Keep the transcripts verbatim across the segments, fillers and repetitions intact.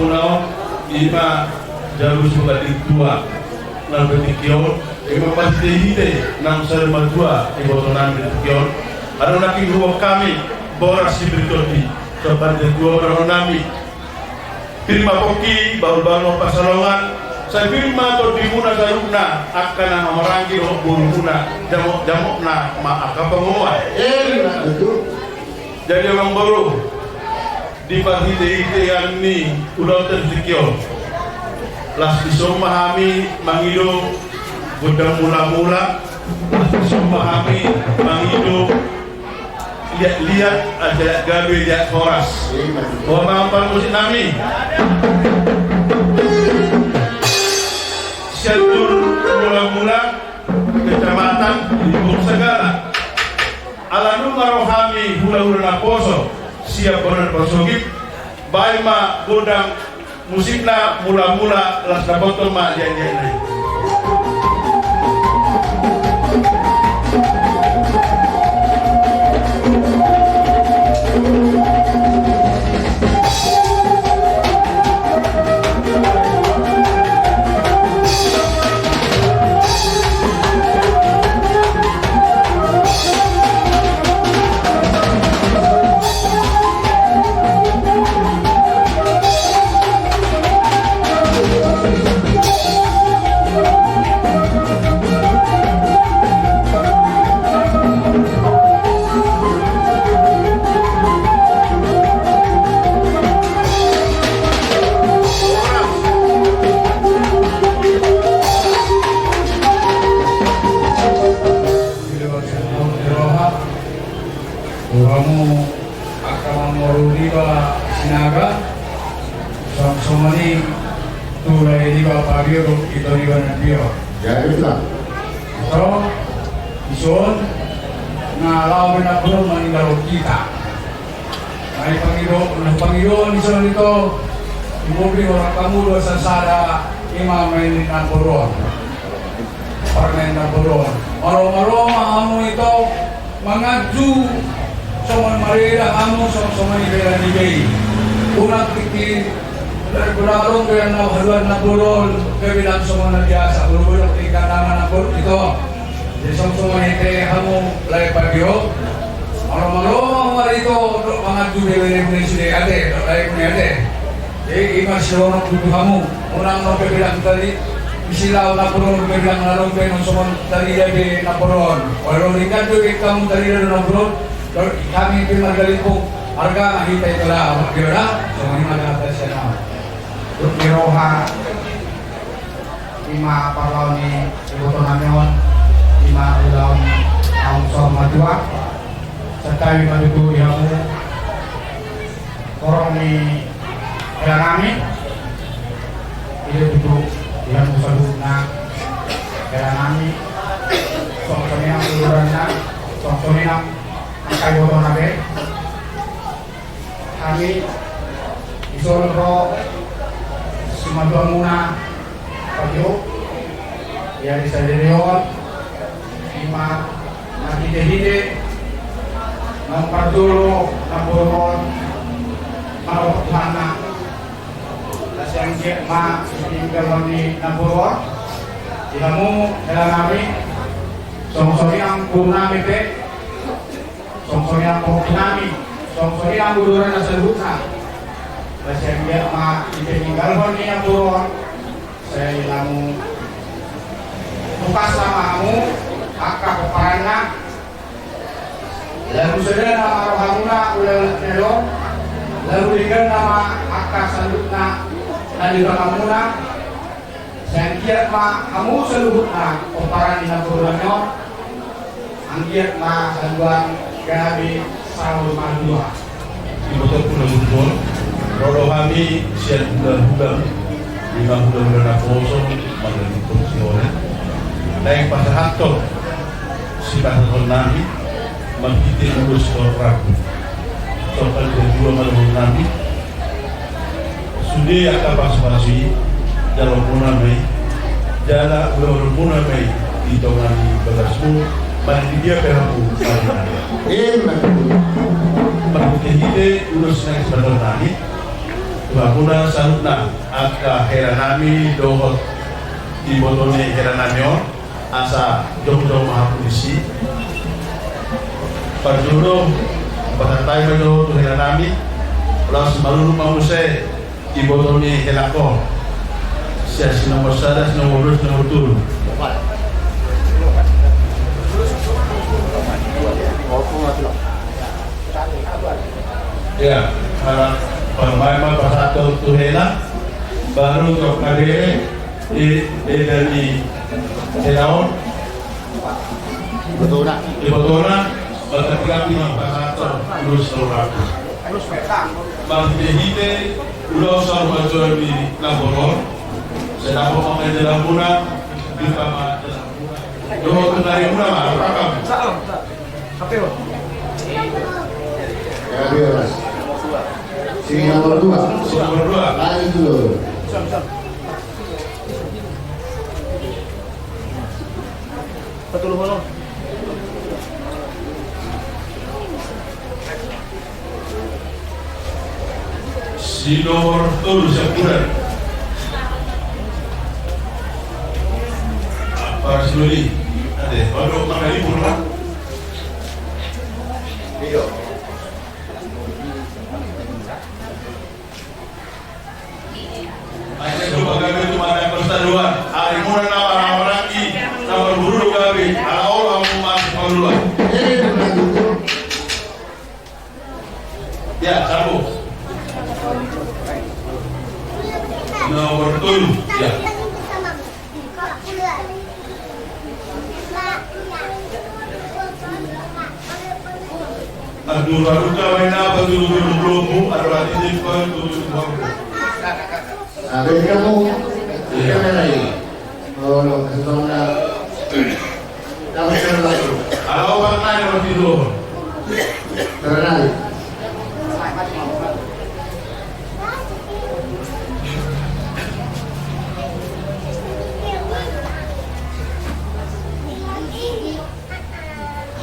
Muna on, ima jalo suka di tua, nang di tingki on, ima pasti hite, nang sai matua, iboto nami di tingki on. Ado nangkin huboan hami, boras si Bertoldi, sopan di tua, boras nami. Pir ma pongki, bahul-bahul ma pansalongan, sai pir ma tondimuna saluhutna, angka na marhahamaranggi dohot borumuna, jamot-jamotna ma angka pangomoan. Jadi amang boru, di parhite-hitean ni ulaonta di tingki on, las dison ma hami mangido gondang mula-mula, las dison ma hami mangido liat-liat, asa liat gabe liat horas. Boha ma amang parmusik nami? Sian Jur Mula-mula, Kecamatan Limbong Sagala. Ala nunga ro hami hula-hula naposo sian bona na parsogit, baen ma gondang musikna mula-mula, las dapothon ma liat-liatna i. Di roha, tu hamu angka marngoru niba Sinaga, songon i tu lae niba Pabio dohot ito niba Nabio. Jadi lah. Ito, dison, na laho be namboru on maninggalhon hita. Ai pangido, na pangidoan dison ito, di murni orang kamu dua sasada ima main namboru on. Parmaen namboru on. Malo-malo ma hamu ito manganju songon mareda hamu songon-songon i bela ni bei. Unang tingki dari guna adong be na haduan namboru on gabe dang songon na biasa. Bolo-bolo tingkat nama namboru ito. Jadi songon-songon i te hamu lae Pabio. Malo-malo ma hamu ito dok manganju be bela ni sude ate, dok lae ni ate. Jadi ima silonok tu hamu. Unang adong be bela tadi. Misi laho namboru on be bela na adong be na songon tarida be namboru on. Olo ringkat do be hamu tarida do namboru on. Kami pe marga Limbong, marga na hita ito da, marga da. Songon i ma da hata sian au. Dok ni roha, ima parlaon ni iboto nami on, ima ulaon naung saur matua. Santabi ma tutu di hamu. Horong ni hela nami, i do tutu di hamu saluhutna hela nami, songon songon i nang uduranna, songon songon i nang angka ibotona be. Hami dison ro simatuamuna, Pabio, ia di sadari on, ima marhite-hite naung parjolo namboru on manopot Tuhanna. Lasi anggiat ma ditinggalhon ni namboru on di hamu hela nami, songon songon i nang guru nami pe. Songon songon i nang pongki nami, songon songon i nang uduranna saluhutna. Lasi anggiat ma ditinggalhon ni namboru on, sai lamu pungkas ma hamu angka pomparanna. Lamu sada nama rohamuna ulaon ni adong. Lamu denggan nama angka saluhutna na di rohamuna. Sai anggiat ma hamu saluhutna pomparan ni namboru nami on. Anggiat ma haduan gabe saur matua. Iboto puna butuhon. Ro do hami sian hula-hula, ima hula-hula naposo, marga Limbong Sihone. Naeng pasahathon sipasahaton nami marhite ulos dohot rambu. Songon i ma dohonon nami. Sude angka pasupasu i, jalo muna ma i, jala ulaon muna ma i di tonga ni bagasmu, mani di dia pe hamu, mani di dia. Ima tutu. Marhite-hite ulos na sipasahaton nami. Pamuna saluhutna angka hela nami dohot iboto ni hela nami on, asa jongjong ma hamu disi. Parjolo pasahat hami ma jo tu hela nami, laos malulu ma muse iboto ni hela on. Sian si nomor sada, si nomor dua, si nomor tolu. Ya, ala parumaen ma pasahathon tu hela, baru jok na bere, i, i, dari hela on. Ibotona. Ibotona, maka tiga pina pasahathon, terus terang. Marhite-hite, ulos saur matua ni namboru on, sedang pemakai dalam muna, di kamar dalam muna. Dohot tu nari muna ma, apa kamu? Salam, salam. H P, Bang. Ya, Bang. Si nomor dua. Si nomor dua. Maju dulu. Satu nomor. Si nomor tolu, Sapuran. Apa si Dodi? Ade, baru makan libur, Pak. Iya. Aja coba gabe tu mana persaduan. Ari muna nama nama lagi, nama guru gabe. Ala Allah mau masuk perluan. Ya, sambung. Nomor tolu, ya. Aduh, baru kawin apa dulu, dulu, dulu, aduh, hati di depan, dulu, dulu. Nah, dari kamu, iya. Kamera ini. Oh, lo, kasih tahu, nah. Kamu kamera lagi. Halo, Bang, nanya, Bang, di luar. Karena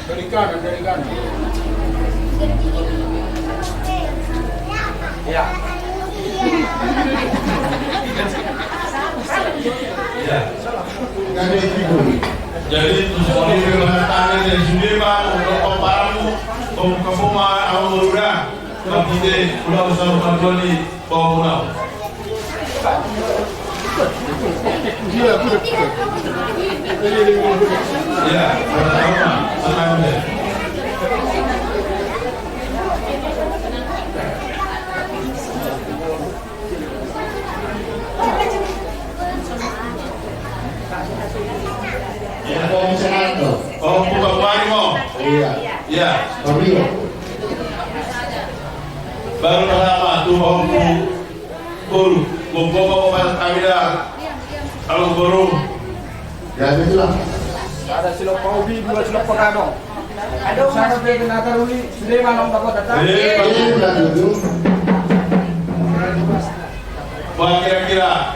dari kanan, dari kanan. Ya. Ya. Jadi, terus kalau dia bertanya dari sini, Pak, untuk pemahamu, untuk kepemahaman, udah, kalau kita udah usah berjual di Bau Bunau. Ya, pertama, tenang deh. Ya, Bang, sehat, Bang. Oh, bukan baru, Bang. Iya. Iya. Baru, Bang. Baru pertama, tuh, Bang, Bu. Boru, boru, boru, boru, boru, kami dah. Halo, boru. Ya, itulah. Sada silop paubi, dua silop pagadong. Aduh, sana pe kena taruli, sudah mana, Bang, kota, tak? Eh, Bang. Eh, Bang, itu. Wah, kira-kira.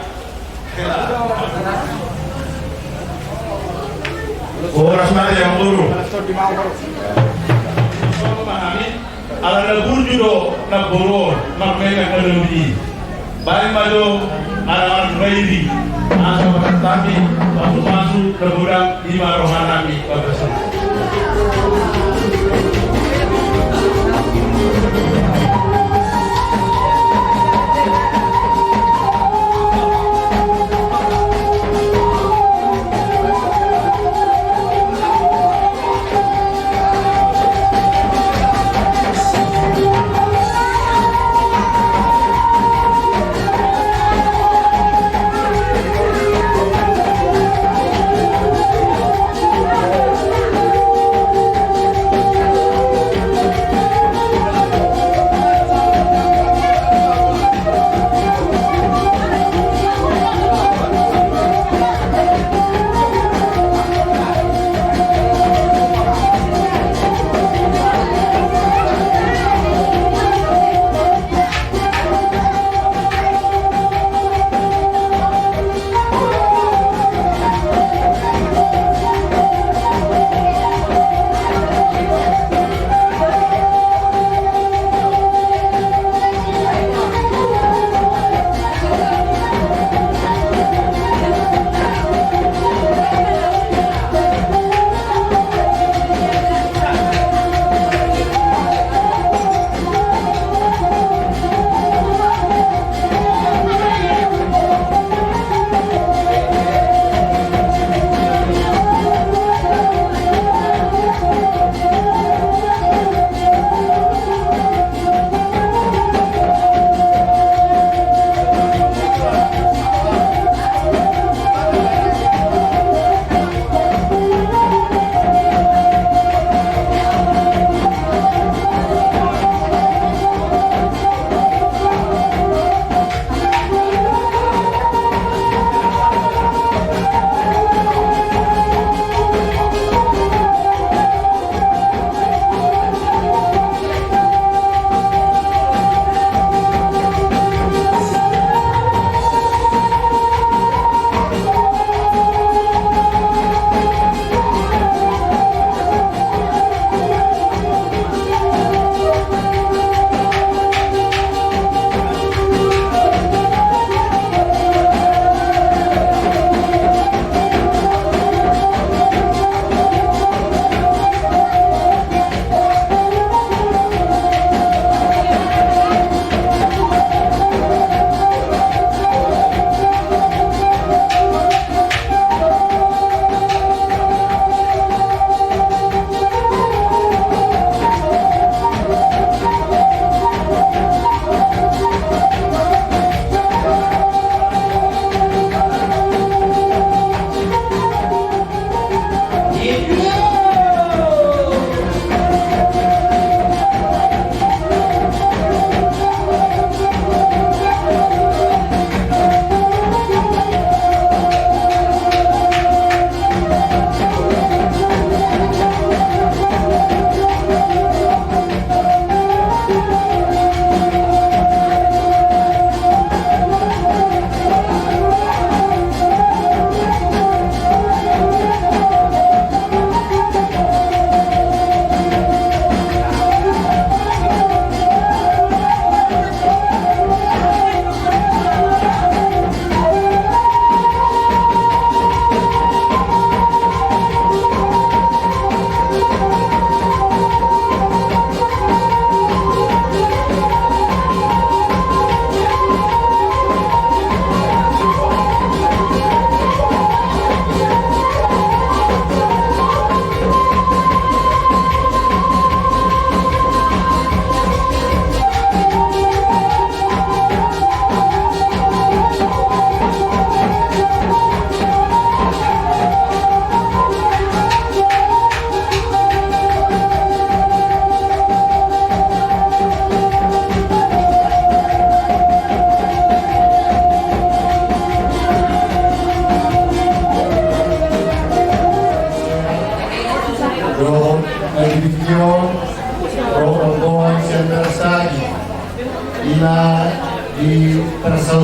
Boras ma, ya, boru. Memahami. Ala na burju do namboru on, marmegang na lobi i. Baen ma jo anak-anak na iri, asa pasahat hami pasupasu na godang, i ma roha nami, Bapak.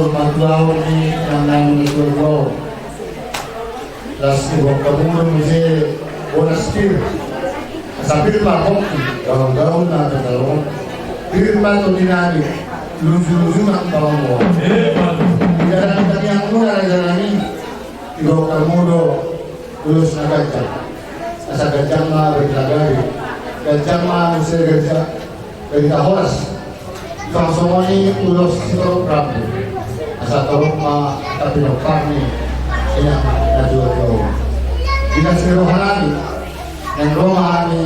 Martuaon ni nang nang ni tuatua on. Las di bokka mulu muse bonas pir. Asa pir ma kopi gaul-gaul na petalon. Pir ma tondinami luju-luju nang pamamua. Tidak ada yang murah raja nami. Di bokka mulu ulos na ganjang. Asa ganjang ma berita gari. Ganjang ma muse ganjang. Berita horas. Songon i ulos sitorop rambu. Asa torop ma tapinompar ni inang na tuatua. Dinas ni roha nami. Naeng ro ma hami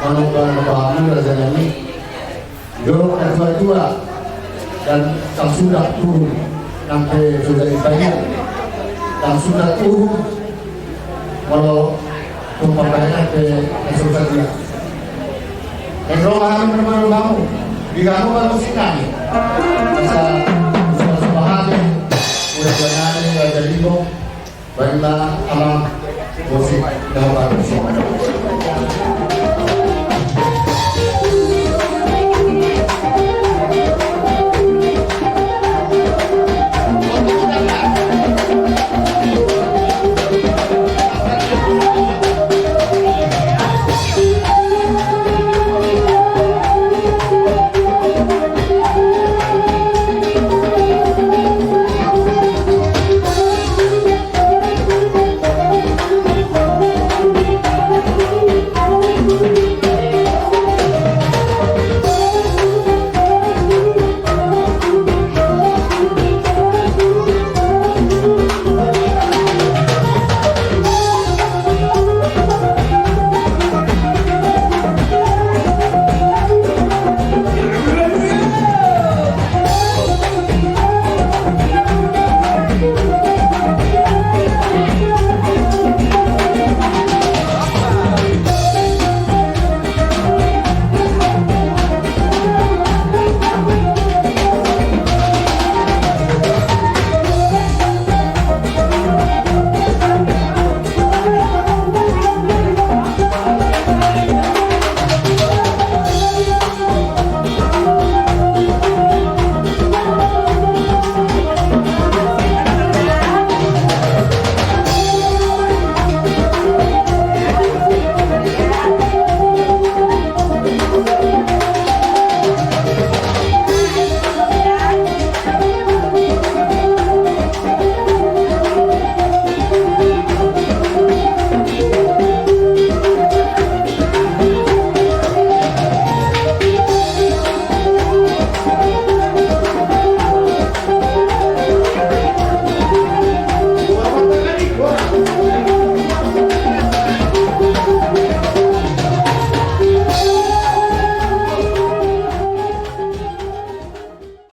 manomba-nomba hamu raja nami. Didok na tuatua dan sang suda tuhun nang pe suda i paia. Sang suda tuhun molo tung parbahenan pe na suda dia. Naeng ro ma hami manomba-nomba hamu. Di hamu ma musik nami. Asa suda-suda hami. Udah nami raja Limbong. Baiklah, amang musik. Dah bagus.